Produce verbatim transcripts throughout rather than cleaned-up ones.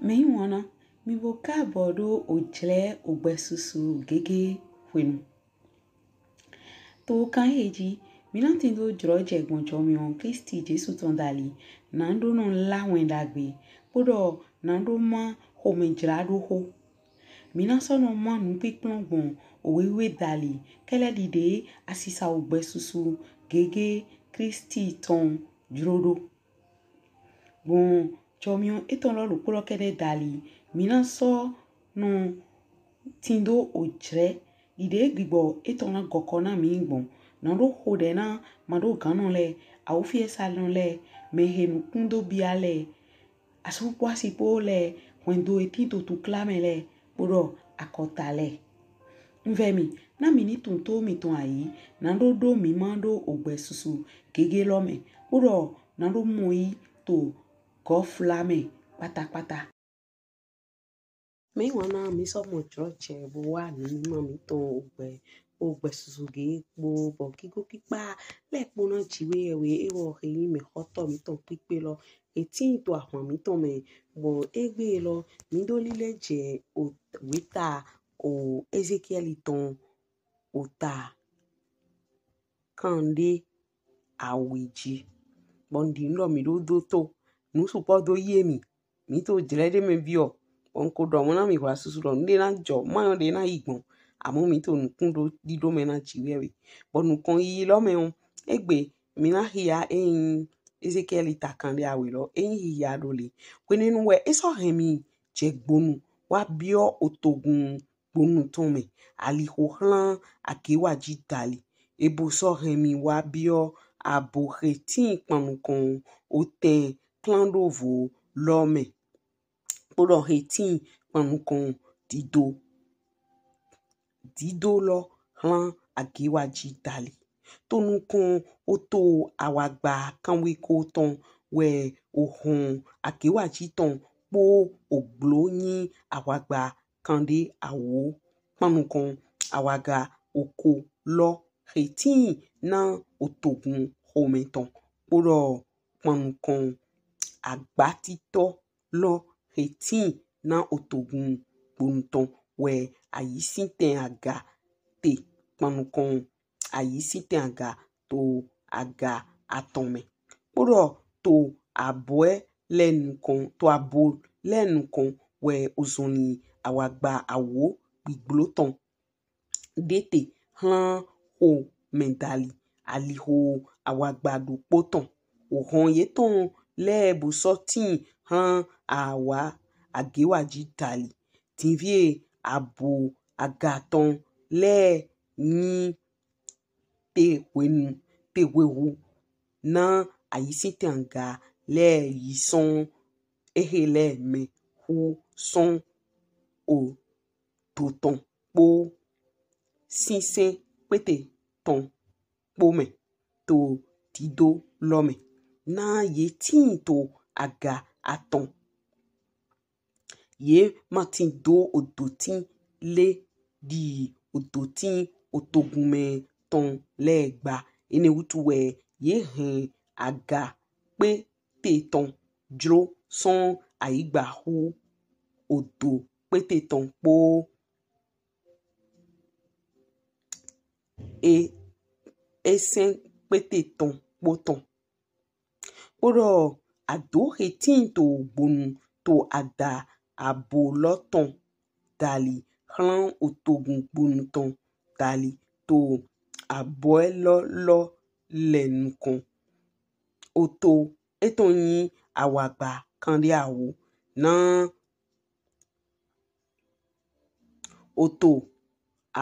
Mɛyiwanna, mì bo kaabɔ ɖo ojlɛ ogbɛsusu gege hwenu. To kan ehe ji, mí na tindo jlɔjɛ gbɔn jɔmiɔn Klisti Jesu tɔn dali, na ɖo nɔ la wɛn ɖagbe, kpoɖɔ na ɖo ma xomɛjlaɖoxo. Mí na sɔ nɔ ma nukpinkplɔn gbɔn owe wiwe dali, kɛlɛ ɖiɖe asisa ogbɛsusu gege Klisti tɔn jlo ɖo. Gbɔn jɔmiɔn etɔn lɔ ɖokpo lɔ kɛɖɛ dali, mí na sɔ nɔ tindo ojlɛ ɖiɖe gbigbɔ etɔn na gɔkɔ na mí gbɔn. Na ɖo xoɖɛ na maɖogannɔ lɛ, awufiɛsanɔ lɛ, mɛhe nukun do bia lɛ, asu kpo asi kpo lɛ, hwɛndo he tin to tukla mɛ lɛ, kpoɖɔ akɔta lɛ. Un vɛ mì, na mì ni tunwun to mìtɔn ayi, na ɖo ɖo mí ma ɖo ogbɛsusu gege lɔ mɛ, kpoɖɔ na ɖo mɔ yi to gɔfla mɛ kpatakpata. Mɛyiwanna, mí sɔ mɔ jlɔjɛ bo wa numimá mítɔn ogbɛ, ogbɛsusu gege kpo, bɔ gigo kpikpa lɛ kpo na ji we yɛ we, ewɔ he yin mɛxɔtɔ mítɔn kpikpe lɔ, he tin to ahwan mítɔn mɛ, bɔ egbe lɔ, mí ɖo lilɛ jɛ o weta o Ezekiɛli tɔn ota kanɖe awe ji. Bɔ un ɖi nu ɖɔ mí ɖo do to, nu sukpɔ do ye mì, mí to jlɛ ɖe mɛ biɔ, bɔ un ko ɖɔ mɔ na mì hwla susu ɖɔ nuɖe na jɔ, ma nyɔ ɖe na yi gbɔn, amɔ mí to nukun ɖo ɖiɖo mɛ na ji wɛ we. Bɔ nukɔn yiyi lɔ mɛ ɔ, egbe mí na xia eyin Ezekiɛli ta kanɖe awe lɔ, eyin xixia ɖo le. Hwenɛnu wɛ e sɔ hɛn mì jɛ gbonu wa biɔ otogun gbonu tɔn mɛ, alixo xlan agewaji dali. E bo sɔ hɛn mì wa biɔ abo he tin kpan nukɔn otɛn klanɖovo lɔ mɛ, kpoɖɔ he tin kpan nukɔn dido dido lɔ xlan agewaji dali. To nukɔn oto awagba kanweko tɔn wɛ ohɔn agewaji tɔn kpo ogblo yin awagba kanɖe awo kpan nukɔn awaga oko lɔ he tin na otogun xomɛ tɔn, kpoɖɔ kpan nukɔn agbatitɔ lɔ he tin na otogun gbonu tɔn wɛ ayisintɛn aga te kpan nukɔn ayisintɛn aga to aga atɔn mɛ. Kpoɖɔ to abo lɛ nukɔn, to abo lɛ nukɔn wɛ ozɔnlin awagba awo gbigblo tɔn ɖe te xlan xomɛ dali, alixo awagba ɖokpo tɔn. Ohɔn yetɔn lɛ bo sɔ tin xlan awa agewaji dali. Dinvie abo aga tɔn lɛ yin te hwenu, te hwehu na ayisintɛn aga lɛ yi sɔn ehe lɛ mɛ hu sɔn odo tɔn kpo sinsɛn kpete tɔn kpo mɛ to dido lɔ mɛ. Na ye tin to aga atɔn. Ye ma tindo odotin le ɖi odotin otogunmɛ tɔn lɛ gba. Enɛ wutu wɛ ye hɛn aga kpete tɔn jlo sɔn ayigba hu odo kpete tɔn kpo e esɛn kpete tɔn kpo tɔn. Kpoɖɔ ado he tin to gbonu to ada abo lɔ tɔn dali xlan otogun gbonu tɔn dali to abo lɔ lɔ lɛ nukɔn. Oto etɔn yin awagba kanɖe awo. Na oto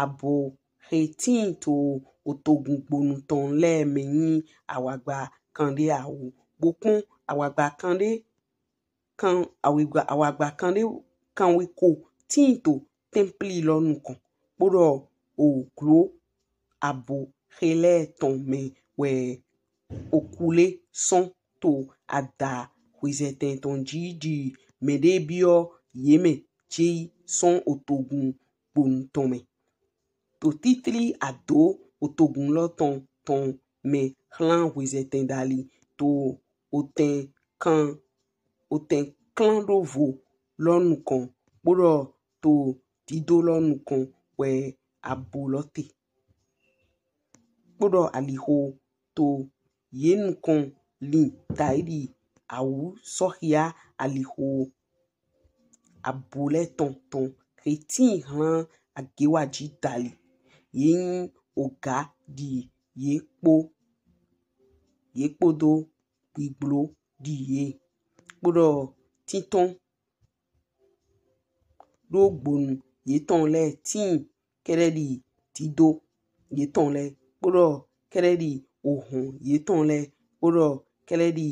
abo he tin to otogun gbonu tɔn lɛ mɛ yin awagba kanɖe awo. Bo kpɔn awagba kanɖe kan awagba awagba kanɖe kanweko tin to tɛmpli lɔ nukɔn. Kpoɖɔ oglo abo he lɛ tɔn mɛ wɛ oku le sɔn to ada hwezɛtɛn tɔn ji ɖi mɛɖe biɔ ye mɛ jei sɔn otogun gbonu tɔn mɛ. To titli ado otogun lɔ tɔn tɔn mɛ xlan hwezɛtɛn dali to otɛn kan otɛn klanɖovo lɔ nukɔn, kpoɖɔ to dido lɔ nukɔn wɛ abo lɔ te. Kpoɖɔ alixo to ye nukɔn lin taidi awu sɔxia alixo abo lɛ tɔn tɔn xe tin hlan agewaji dali. Ye nyi oga di ye kpo ye kpodo gbigblo di ye kpoɖɔ tintɔn ɖo gbonu yetɔn lɛ tin kɛɖɛɖi dido yetɔn lɛ kpoɖɔ kɛɖɛɖi ohɔn yetɔn lɛ kpoɖɔ kɛɖɛɖi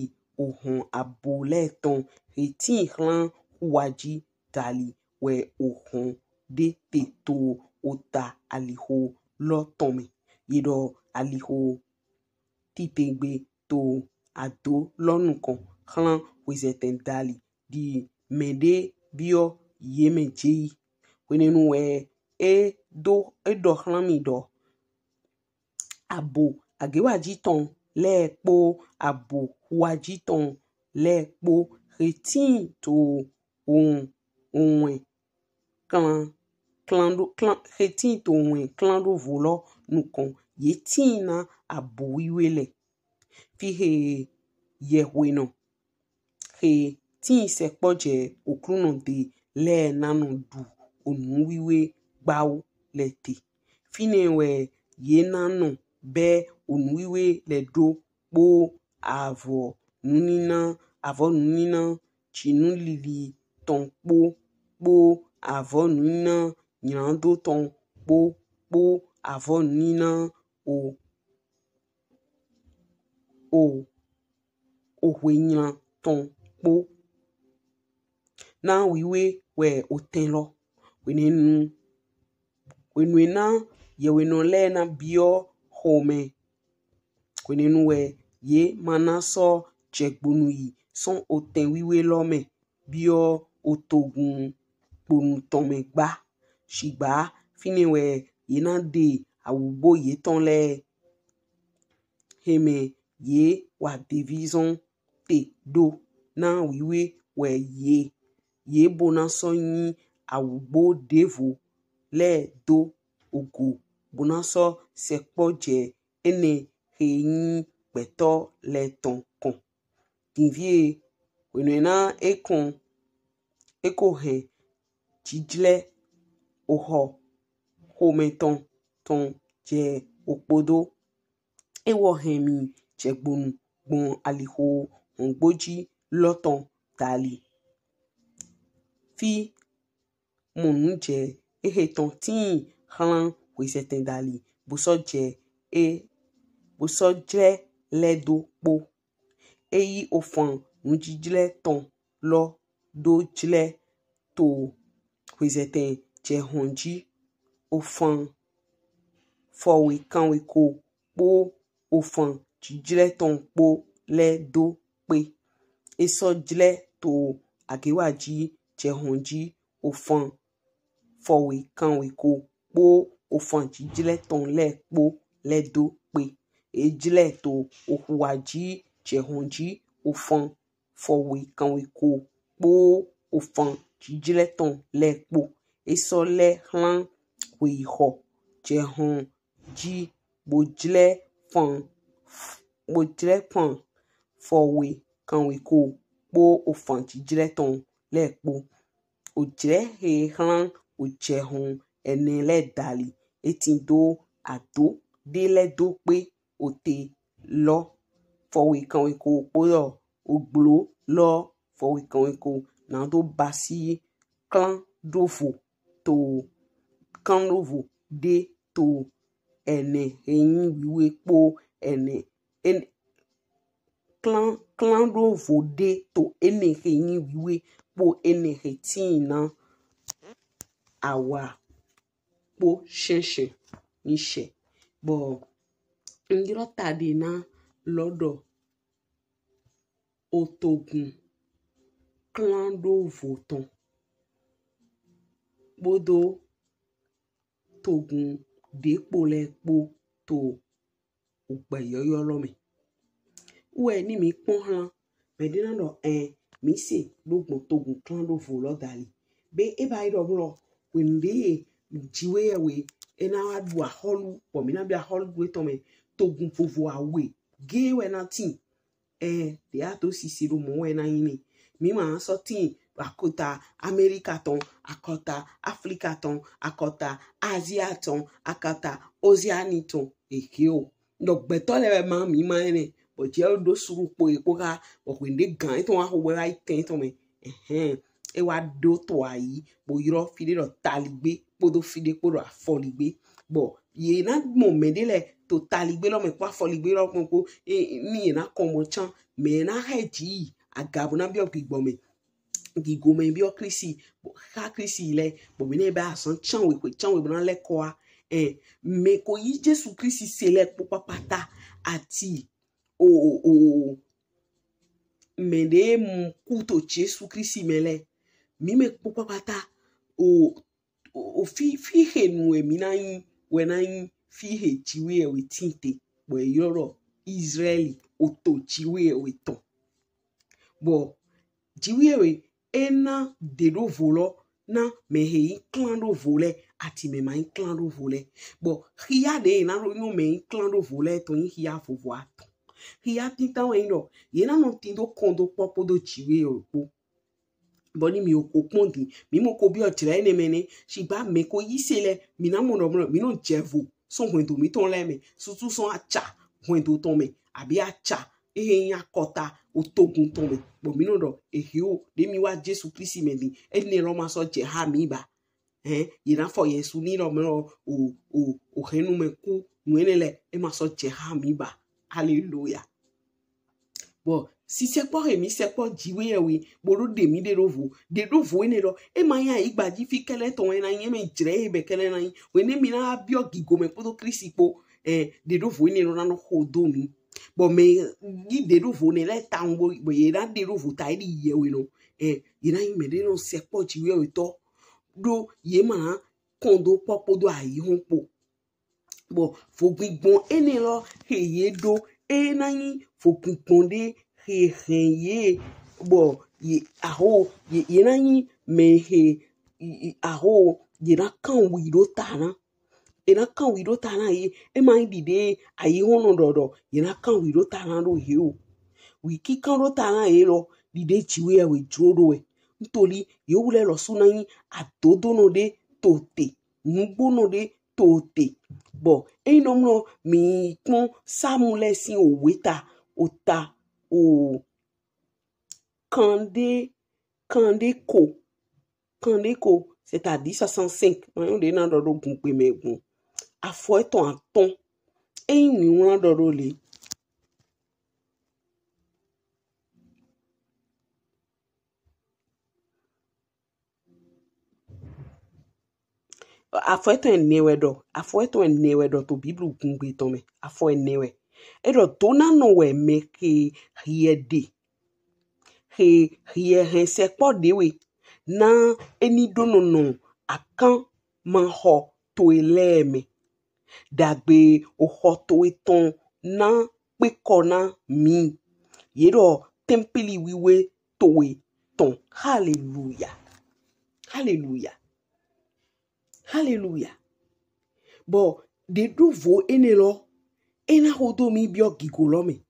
ohɔn abo lɛ tɔn xe tin hlan xuwaji dali wɛ ohɔn ɖe te to ota alixo lɔ tɔn mɛ. Yeɖɔ alixo titengbe to ado lɔ nukɔn hlan hwezɛtɛn dali di mɛɖe biɔ ye mɛ jeyi. Hwenɛnu wɛ e do e ɖɔ hlan mi ɖɔ abo agewaji tɔn lɛ kpo abo xuwaji tɔn lɛ kpo xe tin to ohun ohun klan klan ɖo klan xe tin to wɛn klan ɖo vo lɔ nukɔn ye tin na abo wiwe lɛ. Fi xe yɛhwenɔ xe tin sɛkpɔ jɛ Oklunɔ de lɛ na nɔ ɖu onu wiwe gbawo lɛ te. Finɛ wɛ ye na nɔ bɛ onu wiwe lɛ ɖo kpo avɔ nunina avɔ nunina jinu lili tɔn kpo kpo avɔ nunina nylando tɔn kpo kpo avɔ nunina o o ohwenylan tɔn kpo. Na wiwe wɛ otɛn lɔ. Hwenɛnu hwenu e na yɛhwenɔ lɛ na biɔ xomɛ. Hwenɛnu wɛ ye ma na sɔ jɛgbonu yi sɔn otɛn wiwe lɔ mɛ biɔ otogun gbonu tɔn mɛ gba. Shigba finɛ wɛ ye na ɖe awugbo yetɔn lɛ xe mɛ ye wa devizɔn te ɖo. Na wiwe wɛ ye ye bo na sɔ nyi awugbo ɖevo lɛ do ogo bo na sɔ sɛkpɔ jɛ enɛ xe nyi gbɛtɔ lɛ tɔn kɔn. Dinvie hwenu e na e kɔn e ko hɛn jijlɛ oxɔ xomɛ tɔn tɔn jɛ okpodo. E wɔ hɛn mi jɛgbonu gbɔn alixo hɔngboji lɔ tɔn dali. Fi mɔnu jɛ exe tɔn tin xlan hwezɛtɛn dali bo sɔ jɛ e bo sɔ jlɛ lɛ do kpo. E yi ofan nujijlɛ tɔn lɔ do jlɛ to hwezɛtɛn jɛhɔn ji. Ofan fɔwe kanweko kpo ofan jijlɛ tɔn kpo lɛ do kpe. E sɔ jlɛ to agewaji jɛhɔn ji ofan fɔwe kanweko kpo ofan jijlɛ tɔn lɛ kpo lɛ do kpe. E jlɛ to oxuwaji jɛhɔn ji ofan fɔwe kanweko kpo ofan jijlɛ tɔn lɛ kpo. E sɔ lɛ xlan hweyixɔ jɛhɔn ji bo jlɛ fan bo jlɛ fan fɔwe kanweko kpo ofan jijlɛ tɔn lɛ kpo. Ojlɛ xe xlan ojɛhɔn ɛnɛ lɛ dali. E tindo ado ɖe lɛ do kpe ote lɔ fɔwe kanweko kpoɖɔ ogblo lɔ fɔwe kanweko nado basi klan ɖo vo to klan ɖo vo ɖe to ɛnɛ xe nyi wiwe kpo ɛnɛ klan klan ɖo vo ɖe to enɛ xe nyi wiwe kpo enɛ xe tin na awa kpo shɛnshɛn nyi shɛ. Bɔ n ylɔ ta ɖe na lɔ ɖɔ otogun klan ɖo vo tɔn kpodo togun ɖe kpo lɛ kpo to ogbɛ yɔyɔ lɔ mɛ. Wɛ ni mi kpɔn xlan mɛɖe na ɖɔ ɛn Mi se ɖo gbɔn togun klan ɖo vo lɔ dali. Be e ba yi ɖɔ blɔ, hwenu ɖe Jiwheyɛwhe e na wa ɖu ahɔlu, bɔ mi na bi ahɔlu ɖu etɔn mɛ, togun vovo awe ge wɛ na tin. Ɛ, ɖe a to sisi ɖo mɔ wɛ na nyi nɛ. Mi ma sɔ tin akɔta Amerika tɔn, akɔta Afrika tɔn, akɔta Azia tɔn, akɔta Ozeani tɔn. Ehe o. Ɖɔ gbɛtɔ lɛ wɛ ma mi ma enɛ. Bɔ jɛ ɖo suru kpo e kpo ka, bɔ hwenu ɖe gan etɔn wa xo wɛ wa yi tɛn etɔn mɛ. Ɛhɛn. E wa ɖo to ayi, bo yrɔ fi ɖe ɖɔ taligbe, kpodo fi ɖe kpo ɖɔ afɔligbe. Bɔ ye na mɔ mɛ ɖe lɛ to taligbe lɔ mɛ kpo afɔligbe lɔ mɛ kpo, e, ni ye na kɔn mɔ can, mɛ na hɛ ji yi aga bo na biɔ gbigbɔ mɛ. Gigo mɛ biɔ Kristi, bɔ xa Kristi lɛ, bɔ mi nɛ ba azan can we, xwe can we bo na lɛ kɔ wa. Ɛ, mɛ ko yi Jesu Kristi se lɛ kpo kpakpata, ati o, o, o, mɛ ɖe mu ku to Jesu Kristi mɛ lɛ, mi mɛ kpo kpakpata, o, o, o fi, fi he nu wɛ mi na nyi, wɛ na nyi fi he Jiwheyɛwhe tin te, bɔ e yrɔ ɖɔ Izraɛli, o to Jiwheyɛwhe tɔn. Bɔ Jiwheyɛwhe e na ɖe ɖo vo lɔ na mɛ he yi klan ɖo vo lɛ, ati mɛ ma yi klan ɖo vo lɛ. Bɔ hia ɖe ye na ɖo nyɔ mɛ yi klan ɖo vo lɛ tɔn nyi hia vovo atɔn. Hia tintan wɛ nyi ɖɔ ye na nɔ tin do kɔn do kpɔ kpodo Jiwheyɛwhe kpo. Bɔ ni mi o ko kpɔn din, mi mɔ ko biɔ jlɛ enɛ mɛ nɛ, shigba mɛ ko yi se lɛ, mi na mɔ ɖɔ mlɔ, mi nɔ jɛ vo sɔn hwɛndo mitɔn lɛ mɛ, susu sɔn aca hwɛndo tɔn mɛ, abi aca ehe nyi akɔta otogun tɔn mɛ. Bɔ mi nɔ ɖɔ ehe o, ɖe mi wa Jesu Kristi mɛ din, enɛ lɔ ma sɔ jɛ ha mi ba. Hɛn, ye na fɔ Yesu ni lɔ mɛ lɔ, o, o, o hɛn nu mɛ ku, nu enɛ lɛ, e ma sɔ jɛ ha mi ba. Haleluya. Bɔ si sɛkpɔ he mi sɛkpɔ Jiwheyɛwhe bo ɖo ɖe mi ɖe ɖo vo, ɖe ɖo vo enɛ lɔ, e ma nyi ayigba ji fi kɛlɛ tɔn wɛ na nyi, e mɛ jlɛ he bɛ kɛlɛ na nyi. Wɛ nɛ mi na biɔ gigo mɛ kpodo Kristi kpo, ɛ, ɖe ɖo vo enɛ lɔ na nɔ xo do mi. Bɔ mɛ yi ɖe ɖo vo nɛ lɛ ta ŋu bo, bɔ ye na ɖe ɖo vo ta yi ɖi yɛwhenɔ, ɛ, ye na nyi mɛ ɖe nɔ sɛkpɔ Jiwheyɛwhe tɔ, ɖo ye ma na kɔn do kpɔ kpodo ayi hɔn kpo. Bɔ vogbigbɔn enɛ lɔ he ye ɖo, e na nyi vogbigbɔn ɖe he hɛn ye, bɔ ye, aho, ye, ye na nyi mɛ he, i, i, aho, ye na kan wi ɖo ta na. E na kan wi ɖo ta na ye. E ma nyi ɖiɖe ayi hɔn nɔ ɖɔ ɖɔ ye na kan wi ɖo ta na ɖo he o. Wi kikan ɖo ta na ye lɔ, ɖiɖe Jiwheyɛwhe jlo ɖo wɛ. Ntoli ye wu lɛ lɔsu na nyi adodonɔ ɖe to te, nugbonɔ ɖe to te. Bɔ eyin nɔ mlɔ mi kpɔn Samu lɛ sin owe ta, ota o kanɖe, kanɖe ko, kanɖe ko, c'est-à-dire soixante-cinq, ma nyɔ ɖe na ɖɔ ɖo gungbe mɛ gun. Afɔ etɔn atɔn. Eyin mi wlan ɖɔ ɖo le. Afɔ etɔn ɛnɛ wɛ ɖɔ, afɔ etɔn ɛnɛ wɛ ɖɔ to Biblu gungbe tɔn mɛ. Afɔ ɛnɛ wɛ. E ɖɔ donanɔ wɛ mɛ he hiɛ ɖe, he hiɛ hɛn sɛkpɔ ɖe we, na e ni ɖo nɔ nɔ akan ma xɔ towe lɛ mɛ. Dagbe oxɔ towe tɔn na kpekɔ na mi. Ye ɖɔ tɛmpli wiwe towe tɔn. Haleluya. Haleluya. Haleluya. Bɔ ɖe ɖo vo enɛ lɔ, e na xo do mi biɔ gigo lɔ mɛ.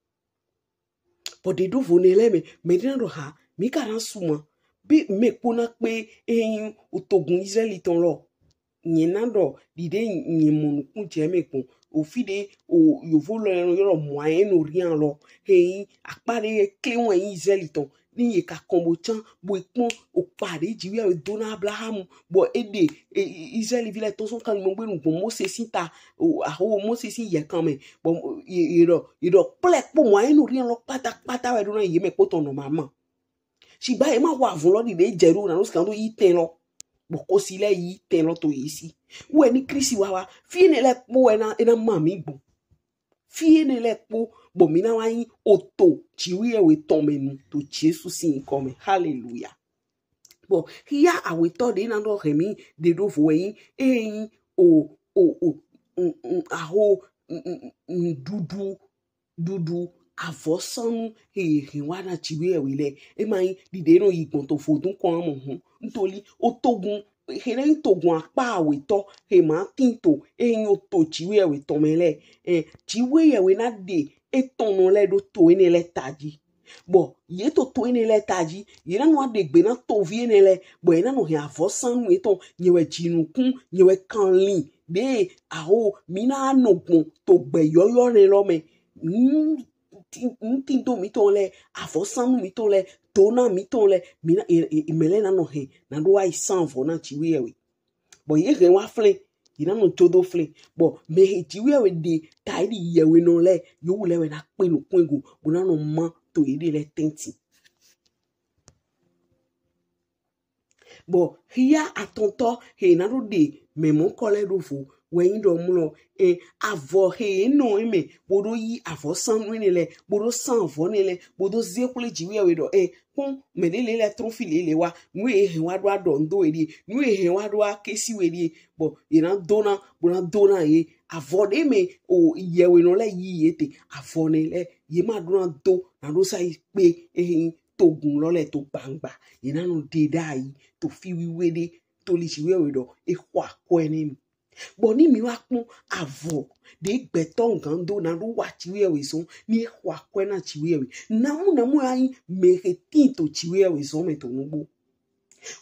Bɔ ɖe ɖo vo nɛ lɛ mɛ, mɛ ɖe na ɖɔ ha, mi ka na suma, bi mɛ kpo na kpe eyin otogun Izraɛli tɔn lɔ. Nyɛ na ɖɔ ɖiɖe nyɛ mɔ nukun jɛ mɛ kpɔn. Ofi ɖe o yovo lɔ yɔ ɖɔ Moyen-Orient lɔ. Eyin akpa ɖe kle wɛ nyi Izraɛli tɔn. Ni ye ka kɔn bo can bo kpɔn okpa ɖe Jiwheyɛwhe do na Abrahamu, bɔ e ɖe Izraɛli vi lɛ tɔn sɔn kanlinmɔgbenu gbɔn Mose sin ta, aho Mose sin yɛkan mɛ, bɔ ye ɖɔ, ye ɖɔ kplɛ kpo Moyen-Orient lɔ kpata kpata wɛ ɖo na ye mɛ kpo tɔn nɔ mama. Shigba ye ma wa avun lɔ ɖiɖe jɛ ɖo na ɖo sikan do yi tɛn lɔ, bɔ kosi lɛ yi tɛn lɔ to ye si. Wɛ ni Kristi wa wa, fi enɛ lɛ kpo wɛ na e na ma mi gbɔn. Fi enɛ lɛ kpo, bɔ mi na wa nyi oto Jiwheyɛwhe tɔn mɛ nu to Jesu sin yinkɔ mɛ. Haleluya. Bɔ hia awetɔ ɖe na ɖɔ hɛn mi ɖe ɖo vo wɛ nyi, e nyi o, o, o, aho, ɖuɖu, ɖuɖu avɔsanu he hɛn wa na Jiwheyɛwhe lɛ, e ma yin ɖiɖe nɔ yi gbɔn to vodun kɔn mɔ hɔn. Ntoli o togun he na yin togun akpa awetɔ he ma tin to e yin o to Jiwheyɛwhe tɔn mɛ lɛ. Ɛn, Jiwheyɛwhe na ɖe etɔn nɔ lɛ ɖo to enɛ lɛ taji. Bɔ ye to to enɛ lɛ taji, ye na nɔ ɖe gbe na tovi enɛ lɛ, bɔ ye na nɔ hɛn avɔsanu etɔn, nyɛ wɛ jinukun, nyɛ wɛ kanlin ɖe aho mi na nɔ gbɔn to gbɛ yɔyɔ nɛ lɔ mɛ. Nutindo mitɔn lɛ, avɔsanu mitɔn lɛ, dona mitɔn lɛ, mi na, e, e, mɛ lɛ na nɔ hɛn na ɖo wa yi sanvɔ na Jiwheyɛwhe. Bɔ ye hɛn wa flɛn, ye na nɔ jo do flɛn. Bɔ mɛ he Jiwheyɛwhe ɖe ta e ɖi yɛwhenɔ lɛ, yewu lɛ wɛ na kpe nukun e go bo na nɔ ma to yeɖe lɛ tɛntin. Bɔ hia atɔntɔ he na ɖo ɖe mɛ mɔnkɔ lɛ ɖo vo wɛ yin ɖɔ mlɔ, ɛn, avɔ he ye nɔ e mɛ bo ɖo yi avɔsanu enɛ lɛ, bo ɖo sanvɔ enɛ lɛ, bo ɖo ze xwle Jiwheyɛwhe ɖɔ, ɛn, kpɔn, mɛ ɖe le lɛ trɔn fi le le wa, nu he hɛn wa ɖo aɖɔ nu do we ɖie, nu he hɛn wa ɖo akesi we ɖie, bɔ ye na dona, bo na dona ye. Avɔ ɖe mɛ o yɛwhenɔ lɛ yi ye te, avɔ nɛ lɛ ye ma ɖo na do na ɖo sa yi kpe ehe togun lɔ lɛ to gbangba. Ye na nɔ ɖe ɖayi to fi wiwe ɖe, toli Jiwheyɛwhe ɖɔ e xɔ akwɛ nɛ mi. Bɔ ni mi wa kpɔn avɔ ɖe gbɛtɔ gan do na ɖo wa Jiwheyɛwhe zɔn, ni e xɔ akwɛ na Jiwheyɛwhe. Namu namu ya yin mɛ he tin to Jiwheyɛwhe zɔn mɛ to nugbo.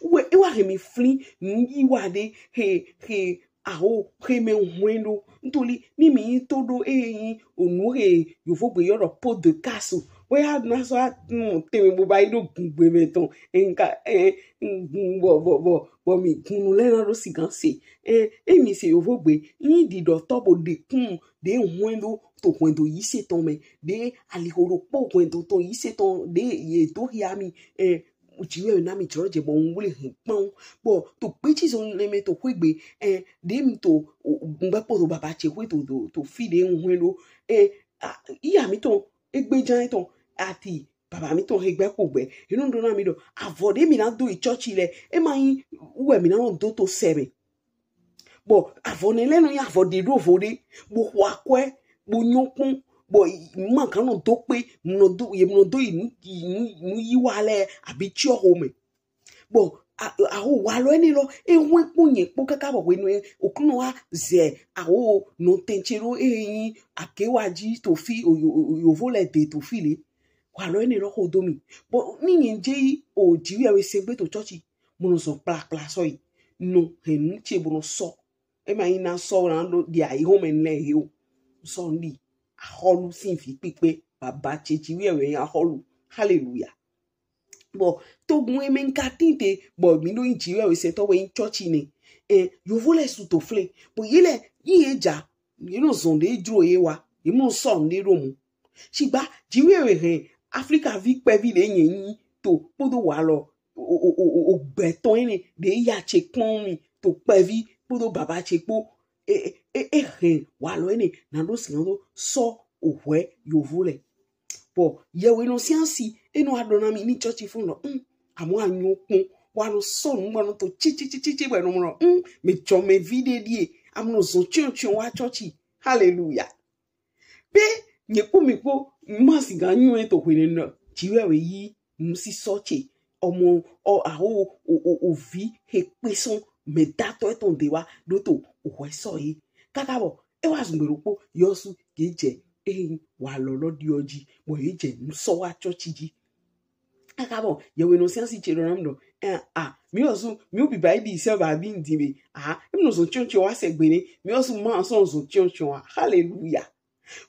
Wɛ e wa hɛn mi flin nu yi wa ɖe he, he, aho he mɛ hwɛn ɖo. Ntoli ni mi yin to ɖo e yin onu he yovogbe yɔ ɖɔ pot de casse. Wɛ ya na sɔ a mɔ tɛnmɛ bo ba yi ɖo gungbe mɛ tɔn. Ɛn, nka, ɛn, gun bɔ, bɔ, bɔ, bɔ mi gunnu lɛ na ɖo sigan se. Ɛn, e mi se yovogbe, yin ɖiɖɔtɔ bo ɖe kun ɖe hwɛn ɖo to hwɛndo yise tɔn mɛ, ɖe aliho ɖokpo hwɛndo tɔn yise tɔn ɖe ye do hia mi, ɛn, Jiwheyɛwhe na mi jlɔ jɛ bɔ un wle hɛn kpɔn. Bɔ to gbeji zɔn nɛ mɛ to xwegbe, ɛn, ɖe mi to o, o, gungbe kpo to baba ce xwe to, to, to fi ɖe un hwɛn ɖo. Ɛn, a, iya mitɔn, egbejan etɔn, ati baba mitɔn he gbɛ kpo gbɛ. E nɔ ɖɔ na mi ɖɔ avɔ ɖe mi na do yi cɔci lɛ, e ma yin wɛ mi na nɔ do to sɛ mɛ. Bɔ avɔ nɛ lɛ nɔ yin avɔ ɖe ɖo vo ɖe, bo xɔ akwɛ, bo nyɔ kpɔn, bɔ ma gan nɔ do kpe, nɔ do, ye nɔ do yi nu, yi nu, nu yi wa lɛ abi ciɔ xomɛ. Bɔ a, aho walɔ enɛ lɔ, e hwɛn kpɔn nyɛ kpɔn kaka bɔ hwenu e Oklunɔ wa zɛ aho nɔtɛn ce ɖo e yin akewaji to fi o, yo, yo, yovo lɛ de to fi le. Walɔ enɛ lɔ xo do mi. Bɔ ni nyɛ je yi o Jiwheyɛwhe se gbe to cɔci, mo nɔ zɔn kplakpla sɔ yi. Nɔ hɛn nu ce bo nɔ sɔ. E ma yin na sɔ na ɖo ɖi ayi xomɛ lɛ he o. Sɔ n ɖi axɔlu sin vi kpikpe, baba ce Jiwheyɛwhe yin axɔlu. Haleluya. Bɔ togun e mɛ n ka tin te, bɔ mi ɖo yin Jiwheyɛwhe sɛntɔ wɛ yin cɔci nɛ. Ɛn, yovo lɛ su to flɛn. Bɔ ye lɛ, yin ye ja, ye nɔ zɔn ɖe jlo ye wa, ye mu sɔ n ɖe ɖo mu. Shigba Jiwheyɛwhe hɛn Aflika vi kpɛvi ɖe nyɛ yin to kpodo walɔ o, o, o, o, o gbɛtɔ enɛ ɖe ya ce kpɔn mi to kpɛvi kpodo baba ce kpo. E, e, e, e hɛn walɔ enɛ na ɖo sigan do sɔ ohwɛ yovo lɛ. Bɔ yɛwhenɔ siansi e nɔ wa ɖɔ na mi ni cɔci fun lɔ, mm, amɔ a nyɔ kpɔn, wa nɔ sɔ nu bɔ nɔ to cici cici cici bɔ nɔ mɔ lɔ, mm, mi jɔ mɛ vi ɖe ɖie, amɔ nɔ zɔn ciɔn ciɔn wa cɔci. Haleluya. Be nyɛ kpo mi kpo ma sigan nyɔ e to hwenɛnu lɔ, Jiwheyɛwhe yi nusisɔ ce, ɔmɔ, ɔ, aho, o, o, ovi he kpe sɔn mɛdatɔ etɔn de wa ɖo to ohwɛ sɔ ye. Kaka bɔ e wa zungbe ɖokpo, yɔsu ye jɛ e yin walɔ lɔ ɖiɔ ji, bɔ ye jɛ nu sɔ wa cɔci ji. Kaka bɔ yɛwhenɔ siansi ce ɖɔ na mi ɖɔ, ɛ, a, mi yɔsu, mi wo biba yi ɖi sɛ ba bi n di be, a, e mi nɔ zɔn ciɔn ciɔn wa sɛ gbe nɛ, mi yɔsu ma sɔ zɔn ciɔn ciɔn wa. Haleluya.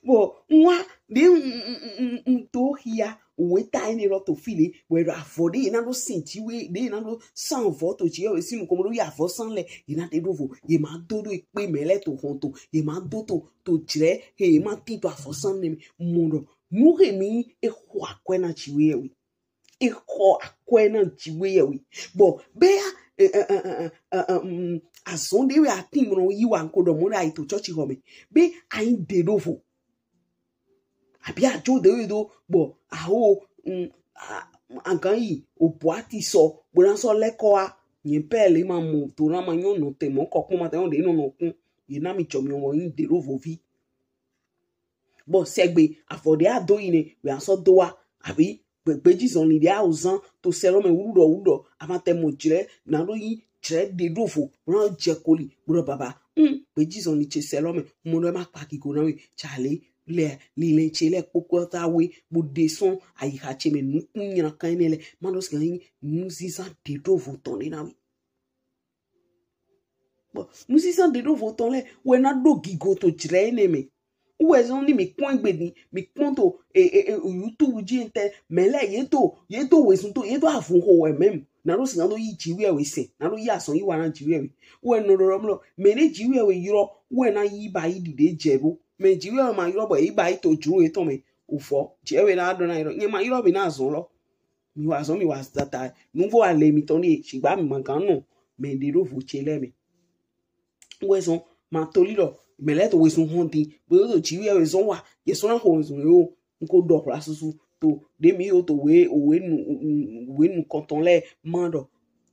Bɔ n wa ɖe n, n, n, n, n to hia weta enɛ lɔ to fi le, wɛ ɖo avɔ ɖe ye na ɖo sin Jiwhe, ɖe ye na ɖo san vɔ to Jiwheyɛwhe sin nukɔn bo ɖo yi avɔsan lɛ, ye na ɖe ɖo vo, ye ma do ɖo ekpe mɛ lɛ to hɔn to, ye ma do to, to jlɛ he ye ma tin to avɔsan nɛ mɛ. Mɔ ɖɔ nu he mi e xɔ akwɛ na Jiwheyɛwhe. E xɔ akwɛ na Jiwheyɛwhe. Bɔ be ya, ɛ, ɛ, mm, azɔn ɖe wɛ a tin mɔ yi wa nko ɖɔ mɔ ɖe a yi to cɔci xɔ mɛ. Be a yin ɖe ɖo vo. Abi a jo ɖe wɛ do bɔ aho, mm, a, a gan yi o bo a ti sɔ bo na sɔ lɛkɔ wa. Nyɛ pɛ le ma mɔ to na ma nyɔ nɔ te mɔ kɔ kpɔn ma te nyɔ ɖe nɔ nɔ kun. Ye na mi jɔ mi wɔ yin ɖe ɖo vo vi. Bɔ sɛgbe afɔ ɖe ado yi ne wɛ asɔ do wa abi gbegbeji zɔnli ɖe awo zan to sɛ lɔ mɛ wuɖɔ wuɖɔ amatɛ mɔ jrɛ na ɖo yi jrɛ ɖe ɖo vo na jɛ koli bro baba. Hmm, gbeji zɔnli ce sɛ lɔ mɛ mo ɖɔ ma kpa gigo na we tsale lɛ lilɛ ce lɛ kpokpo ta we bo ɖe sɔn ayiha ce mɛ nukun nyina kan ne lɛ ma ɖo sika yi nuzizan ɖe ɖo vo tɔn ɖe na we. Bɔ nuzizan ɖe ɖo vo tɔn lɛ wɛ na ɖo gigo to jrɛ ne mɛ. Wɛ zɔn ni mi kpɔn egbe ni mi kpɔn to e e e YouTube ji ntɛ mɛ lɛ ye to ye to wezun to ye to avun ho wɛ mɛ mu. Na ɖo si na ɖo yi jiwe wɛ se na ɖo yi asɔn yi wa na jiwe wɛ. Wɛ nɔ ɖɔ mlɔ mɛ ne jiwe wɛ yrɔ wɛ na yi ba yi ɖiɖe jɛ bo. Mɛ jiwe wɛ ma yrɔ bɔ yi ba yi to jro etɔn mɛ. Ofɔ jiwe wɛ na ɖɔ na yrɔ nye ma yrɔ bi na azɔn lɔ. Mi wa zɔn mi wa tata nuvo ale mi tɔn ɖe sigba mi ma gan nɔ mɛ ɖe ɖo vo ce lɛ mɛ. Wɛ zɔn ma toli lɔ mɛ lɛ to wezun hɔn din bo to jiwe wɛ zɔn wa ye sɔn na ho wezun yo nko ɖɔ hla susu to ɖe mi yo to we we nu we nu kɔntɔn lɛ ma ɖɔ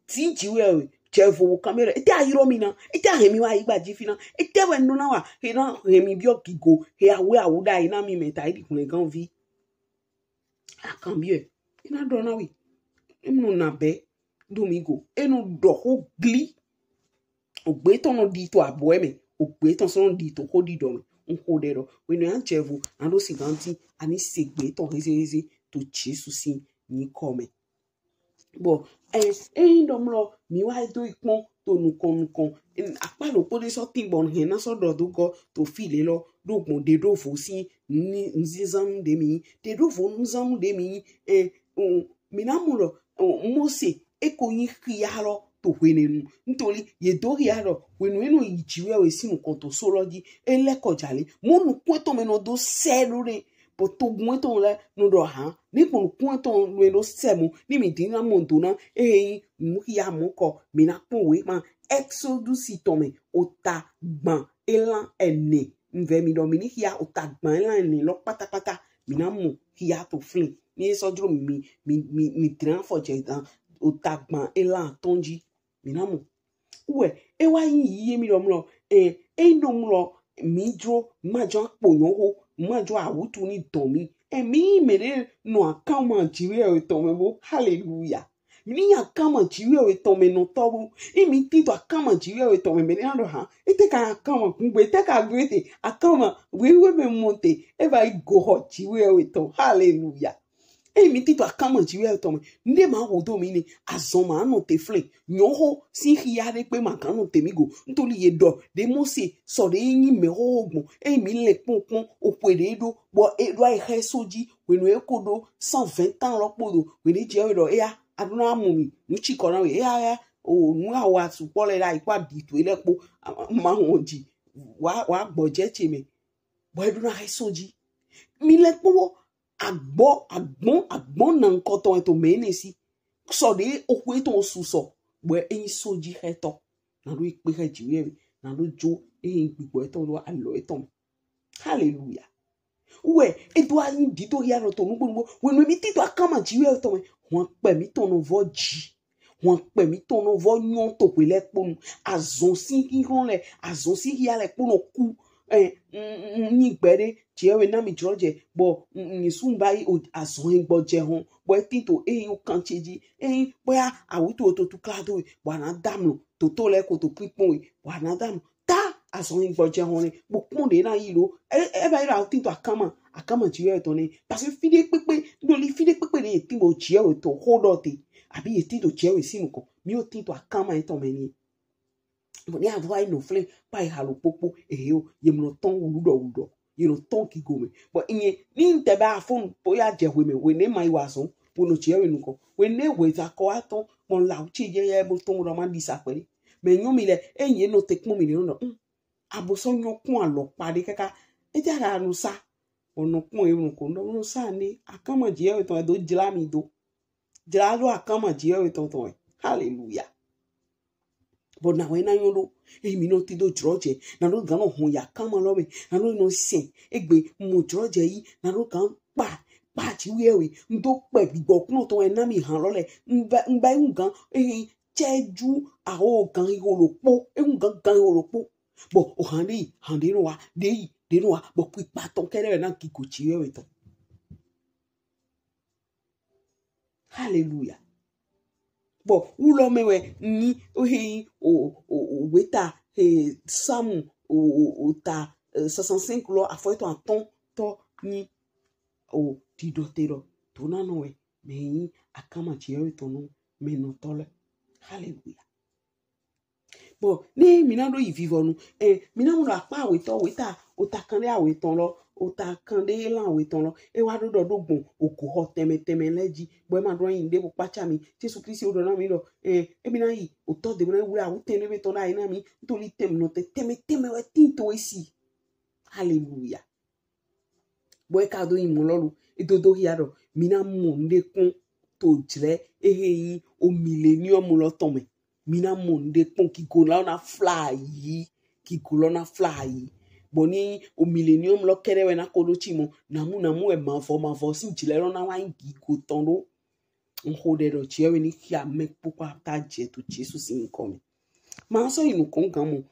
ti jiwe wɛ jɛ vo kan mi lɛ ete ayirɔ mi na ete ahɛ mi wa yi gba ji fi na ete wɛ nɔ na wa he na hɛ mi biɔ gigo he awe awu ɖa yi na mi mɛ ta yi di kun lɛ gan vi. Akan biɛ ena ɖɔ na we enu na bɛ ɖo mi go enu ɖɔ ho gli. Ogbe tɔn nɔ ɖi to abɔɛ mɛ ogbe tɔn sɔ nɔ ɖi to ho ɖiɖɔ mɛ n ho ɖɛ ɖɔ wenu ya jɛ vo na ɖo si ganti ani se gbe tɔn hezeheze to Jesu si nyikɔ mɛ. Bɔ ɛ eyin ɖɔ mlɔ mi wa do ikpɔn to nukɔn nukɔn akpa ɖokpo ɖe sɔ tin bɔ hɛn na sɔ ɖɔ do gɔ to fi le lɔ ɖo gbɔn ɖe ɖo vo si ni nzizan ɖe mi ɖe ɖo vo nzan ɖe mi ɛ mi na mu lɔ Mose eko yin xia lɔ to hwenɛnu ntoli ye do xia lɔ hwenu enu yi jiwe we sinu kɔn to so lɔ ji ele kɔ jale mo nukun etɔn mɛ nɔ do sɛ ɖo ɖe bɔ togun etɔn lɛ nɔ ɖɔ han ni kpɔn nukun etɔn lɛ ɖo sɛ mo ni mi di na mɔ do na ehe yin nu xia mo kɔ mi na kpɔn we ma Exodus tɔn mɛ ota gban elan ɛnɛ nvɛ mi ɖɔ mi ni xia ota gban elan ɛnɛ lɔ kpatakpata mi na mɔ xia to flin ni e sɔ jlo mi mi mi mi dran afɔ jɛ dan ota gban elan atɔn ji mi na mɔ. Wɛ e wa yin yiye mi ɖɔ mlɔ ɛ e ɖo mlɔ mi jlo ma jɔ akpo nyɔ ho ma jɔ awutu ni dɔn mi ɛ mi mɛ ɖe nɔ akan ma jiwe etɔn mɛ bo hallelujah. Mi ni yin akanma jiwe etɔn mɛ nɔtɔ bo. Emi tin to akanma jiwe etɔn mɛ mɛ na ɖɔ han. Ete ka akanma kungbe ete ka gbe te akanma wewe mɛ mɔ te e va yi go xɔ jiwe etɔn. Hallelujah. Emi tin to akanma jiwe etɔn mɛ. Nde ma ho do mi ne azɔn ma nɔ te flɛ. Nyɔ ho si xia ɖe kpe ma kan nɔ te mi go. Ntoli ye ɖɔ ɖe Mose sɔ ɖe yin mɛ ho gbɔn. Emi lɛ kpɔn kpɔn okwe ɖe ɖo bɔ e ɖo ayi xe so ji hwenu e ko ɖo cent vingt ans lɔ kpodo hwenu e jɛ we ɖɔ eya aɖo na mɔ mi nu tsi kɔ na we eya ya o nu awa sukpɔ lɛ la ikpɔ aɖi to lɛ kpo ma wɔn dzi wa wa gbɔdze tse mɛ bɔ eɖo na xe so dzi mi lɛ kpɔ agbɔ agbɔn agbɔn na ŋkɔtɔ eto mɛ ne si sɔ ɖe oxu etɔn su sɔ bɔ eyin so dzi xɛtɔ na ɖo ikpe xe dzi wɛ na ɖo dzo eyin gbigbɔ etɔn ɖo alɔ etɔn mɛ. Hallelujah. Wɛ edo anyi dito ya nɔ to nugbo nugbo wenu mi tito akama dzi wɛ tɔ mɛ hwan kpɛ mi tɔn nɔ vɔ dzi hwan kpɛ mi tɔn nɔ vɔ nyɔ to hwe lɛ kponu azɔn si hihɔn lɛ azɔn si hia lɛ kponu ku ɛ nyi gbɛ ɖe dzi wɛ na mi dzrɔ dze bɔ nyi sun ba yi azɔn yi gbɔ dze hɔn bɔ eti to eyi o kan tse dzi eyi bɔ ya awutu o to tu kla do yi bɔ ana damlo toto lɛ ko to kpikpɔn yi bɔ ana damlo ta azɔn yi gbɔdze hɔn ne kpokpɔn ɖe na yi lo e e ba yi la ti to akama akama dzi yɔ etɔn ne parce que fi ɖe kpekpe ɖo li fi ɖe kpekpe ɖe ye ti bo dzi yɔ etɔn xo ɖɔ te abi ye ti to dzi yɔ esi nukɔ mi o ti to akama etɔn mɛ ni bɔ ni avo ayi nɔ flɛ kpa yi halo kpokpo ehe o ye mlɔ tɔn wuɖɔ wuɖɔ ye nɔ tɔn ki gome bɔ iye ni n tɛ bɛ afɔnu bo ya dze hwe mɛ hwe ne ma yi wa zɔn bo nɔ dzi yɔ enukɔ hwe ne hwe za kɔ atɔ mɔ lawu tsi dze yɛ bo tɔn ɖɔ ma ɖi sa kpɛ ɖi mɛ nyɔ mi lɛ eyi nɔ te kpɔn mi nɔ nɔ abo sɔ nyɔ kún alɔkpa ɖe kaka ete ara nu sa bɔ nɔ kún ewu ko nɔ nu sa ne akama dzi ewu tɔn edo dzra mi do dzra do akama dzi ewu tɔn tɔn hallelujah bɔ na wɛ na nyɔ ɖo emi nɔ ti do dzrɔ dze na ɖo gan nɔ hɔn ya kama lɔ mɛ na ɖo nɔ sɛn egbe mo dzrɔ dze yi na ɖo gan kpa kpa dzi wɛ wɛ n do kpɛ gbigbɔ kún tɔn ɛ na mi hàn lɔ lɛ n ba n ba ewu gan eyi tsɛ ju aho gan yi holo kpo ewu gan gan yi holo kpo bɔ o hàn ɖe yi hàn ɖe nɔ wa ɖe yi ɖe nɔ wa, bɔ kpikpa tɔn kɛɖɛ wɛ na gigo Jiwheyɛwhe tɔn. Hallelujah. Bɔ wulɔ mɛ wɛ nyi ohe nyi o o o weta he Samu o o o ta soixante-cinq lɔ afɔtɔn atɔn tɔ nyi o didɔ te lɔ to na nɔ wɛ mɛ nyi akama Jiwheyɛwhe tɔn nɔ mɛ nɔtɔ lɛ. Hallelujah. Bɔ ne mi na ɖo yi vivɔnu, eh, mi na mu ɖo akpa awetɔ weta ota kanɖe awetɔn lɔ, ota kanɖe lan awetɔn lɔ, e wa ɖo ɖɔ ɖo gbɔn ogo xɔ tɛmɛ tɛmɛ lɛ ji, bɔ e ma ɖo anyi ɖe bo kpatsa mi. Jesu Kristi wo ɖɔ na mi ɖɔ, eh, e mi na yi otɔ de bo na wle awu tɛn ɖe be tɔn ɖe ayi na mi, ntoli tɛmɛ nɔtɛ tɛmɛ tɛmɛ wɛ tin to esi. Hallelujah. Bɔ e ka do yi mɔ lɔ lo, e do do hia ɖɔ mi na mɔ nuɖe kpɔn to jlɛ ehe nyi o millennium lɔ tɔn mɛ. Mi na mɔ nuɖe kpɔn, gigo lɔ na fla yi, gigo lɔ na fla yi. Bɔ ni o millennium lɔ kɛɖɛ wɛ na ko ɖo ci mɔ, namu namu wɛ mavɔ mavɔ sin jlɛ lɔ na wa nyi gigo tɔn ɖo. N xo ɖɛ ɖɔ Jiwheyɛwhe ni xia mɛ kpokpo ata jɛ to Jesu sin nyikɔ mɛ. Ma sɔ yi nukɔn gan mɔ,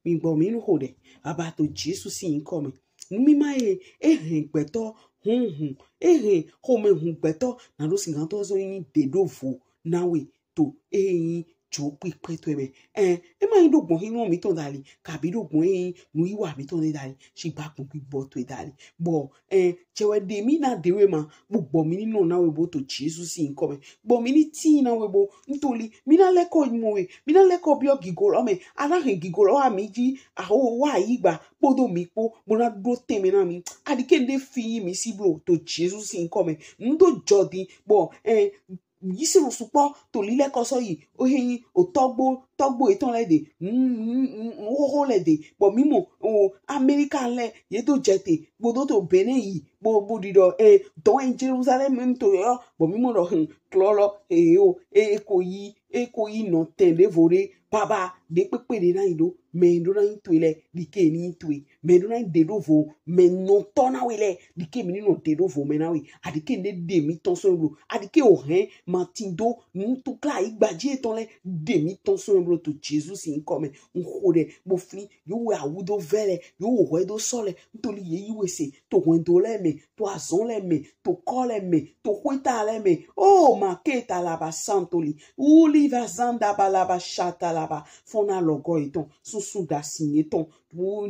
mi gbɔ mi nu xo ɖɛ, baba to Jesu sin nyikɔ mɛ. Nu mi ma ye, e hɛn gbɛtɔ hunhun, e hɛn xomɛ hun gbɛtɔ, na ɖo singantɔ zo nyi ɖe ɖo vo na we to e nyi jo kpikpe to mɛ. Ɛn, e ma nyi ɖo gbɔn hinɔ mitɔn dali, kabi ɖo gbɔn e nyi nu yi wa mitɔn de dali, si gba kun gbigbɔ to dali. Bɔ ɛn, cɛ wɛ ɖe mi na ɖe we ma, bo gbɔ mi ni nɔ na we bo to Jesu sin nyikɔ mɛ. Gbɔ mi ni tin na we bo, ntoli, mi na lɛkɔ mɔ we, mi na lɛkɔ biɔ gigo lɔ mɛ, a na hɛn gigo lɔ wa mi ji, aho wa yi gba, kpodo mi kpo, bo na ɖo tɛnmɛ na mi. Aɖike nuɖe fi yi mi si blo to Jesu sin nyikɔ mɛ. N do jɔ din, bɔ ɛn, yisinu sukpɔ to lilɛ kɔsɔ yi, o he nyi o tɔgbo, tɔgbo etɔn lɛ de, n n n n xoxo lɛ de, bɔ mi mɔ o Amerika lɛ ye do jɛ te, bo do to Benin yi, bo bo ɖi ɖɔ e dɔn e Jerusalem mi to yɔ, bɔ mi mɔ ɖɔ hin klɔ lɔ e o e ko yi e ko yi nɔtɛn ɖevo ɖe, baba ɖe kpekpe ɖe na yi ɖo, mɛ ɖo na yi to lɛ ɖike ni to e mɛ ɖo na yi ɖe ɖo vo, mɛ nɔtɔ na we lɛ ɖike mi ni nɔ ɖe ɖo vo mɛ na we. Aɖike nuɖe ɖe mi tɔn sɔn blo, aɖike o hɛn ma tin do nu to kla yi gbaji etɔn lɛ ɖe mi tɔn sɔn blo to Jesu sin nyikɔ mɛ. N xo ɖɛ bo fli, yo wɛ awu do vɛ lɛ, yo wɛ hwɛ do sɔ lɛ, ntoli ye yi we se to hwɛndo lɛ mɛ, to azɔn lɛ mɛ, to kɔ lɛ mɛ, to xweta lɛ mɛ. O ma ke ta laba santoli, uli va zanda ba laba shata laba, fɔna lɔgɔ etɔn, sunsun dasi etɔn,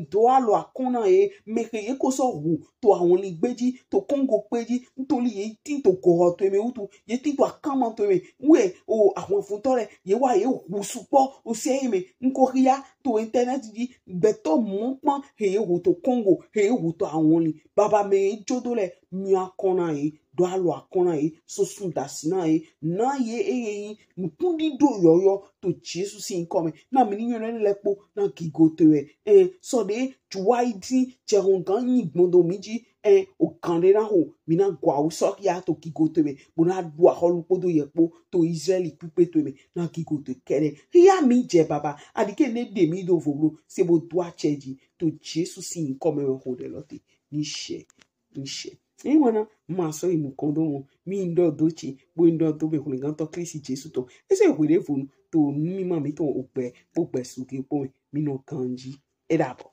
do alɔ akɔn na ye, mɛ he ye ko sɔ hu to awɔnli gbeji, to Congo gbeji, ntoli ye tin to gohɔ to mɛ wutu, ye tin to akama to mɛ. Wɛ o ahwanfuntɔ lɛ, ye wa ye hu sukpɔ o se ye mɛ. N ko hia to internet ji, gbɛtɔ mɔkpan he ye hu to Congo, he ye hu to awɔnli. Baba mɛ ye jo do lɛ, mi akɔn na ye, do alɔ akɔn na ye, sunsun dasi na ye, na ye e ye yi nukunɖiɖo yɔyɔ to Jesu sin nyikɔ mɛ. Na mi ni nyɔ lɛ kpo na gigo to wɛ. Ɛn, sɔ ɖe juwa yi din jɛ hɔn gan nyi gbɔn do mi ji. Ɛn, o gan ɖe na ho, mi na gɔ awu sɔ ya to gigo to wɛ, bo na ɖu ahɔlu kpodo yɛ kpo to Israɛli kpikpe to wɛ mɛ na gigo to kɛɖɛ. Hia mi jɛ baba, aɖike nuɖe ɖe mi do vo blo, se bo do acɛ ji to Jesu sin nyikɔ mɛ wɛ xo ɖɛ lɔ te. Ni shɛ, ni shɛ. Eyin wana ma sɔ yi nukɔn do mɔ, mi n ɖɔ do ce, bo n ɖɔ do be hwlɛngantɔ Kristi Jesu tɔn. Ese hwe ɖe vo to nu mi ma mi tɔn o gbɛ, bo gbɛ suge kpo mɛ, mi nɔ ganji. E ɖabɔ.